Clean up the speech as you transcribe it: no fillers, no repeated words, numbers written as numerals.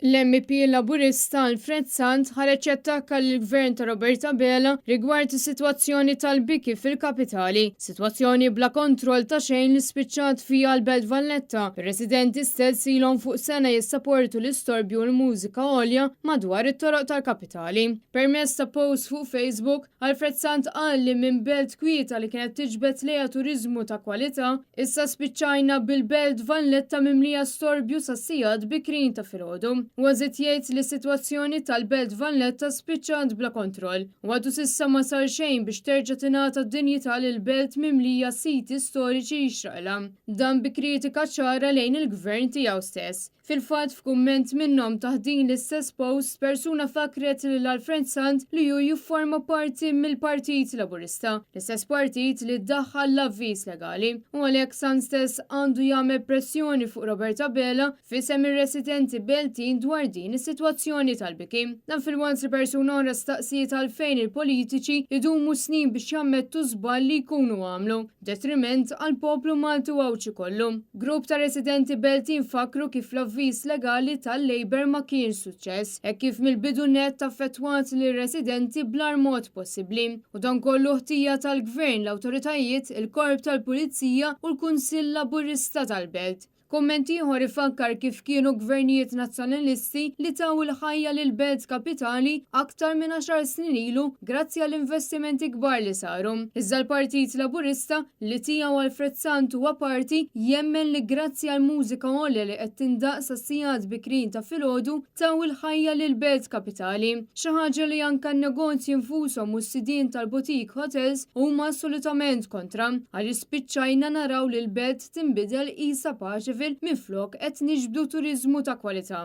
L-MEP Laburista Alfred Sant ħareġ jattakka lill-Gvern ta' Robert Abela rigward is-sitwazzjoni tal-biki fil-kapitali, sitwazzjoni bla kontroll ta' xejn li spiċċat fiha l-Belt Valletta, bir-residenti stess ilhom fuq sena jissaportu l-istorbju u l-mużika għolja madwar it-toroq tal-kapitali. Permezz ta' post fuq Facebook, Alfred Sant qal li minn belt kwieta li kienet tiġbed lejha turiżmu ta' kwalità, issa spiċċajna bil-Belt Valletta mimlija storbju sas-sigħat bikrin ta' filgħodu. Huwa żied jgħid li s-sitwazzjoni tal-Belt Valletta spiċċat bla kontroll u għadu s'issa ma sar xejn biex terġa' tingħata d-dinjità lill-belt mimlija siti storiċi jixraqilha. Dan bi kritika ċara lejn il-Gvern tiegħu stess. Fil-fatt, f'kumment minnhom taħt din l-istess post, persuna fakkret lil Alfred Sant li hu jifforma parti mill-Partit Laburista, l-istess partit li daħħal l-avviż legali. U għalhekk Sant stess għandu jagħmel pressjoni fuq Robert Abela f'isem ir-residenti Beltin dwar din is-sitwazzjoni tal-biki. Dan filwaqt li persuna oħra staqsiet għalfejn il-politiċi jdumu snin biex jammettu żball li jkunu għamlu. B'detriment għall-poplu Malti u Għawdxi kollu. Grupp ta' residenti Beltin fakkru kif l-avviż legali tal-Labour ma kienx suċċess, hekk kif mill-bidu nett affettwat lir-residenti bl-agħar mod possibbli. U dan kollu ħtija tal-Gvern, l-awtoritajiet, il-Korp tal-Pulizija u l-Kunsill Laburista tal-Belt. Kumment ieħor ifakkar kif kienu gvernijiet Nazzjonalisti li taw il-ħajja lill-belt kapitali aktar minn għaxar snin ilu grazzi għal investimenti kbar li saru. Iżda l-Partit Laburista, li tiegħu Alfred Sant huwa parti, jemmen li grazzi għall-mużika għolja li qed tindaqq sas-sigħat bikrin ta' filgħodu taw il-ħajja lill-belt kapitali. Xi ħaġa li anke n-negozji nfushom u s-sidien tal-boutique hotels huma assolutament kontra għaliex spiċċajna naraw lill-belt tinbidel qisha Paceville minflok qed niġbdu turiżmu ta' kwalità.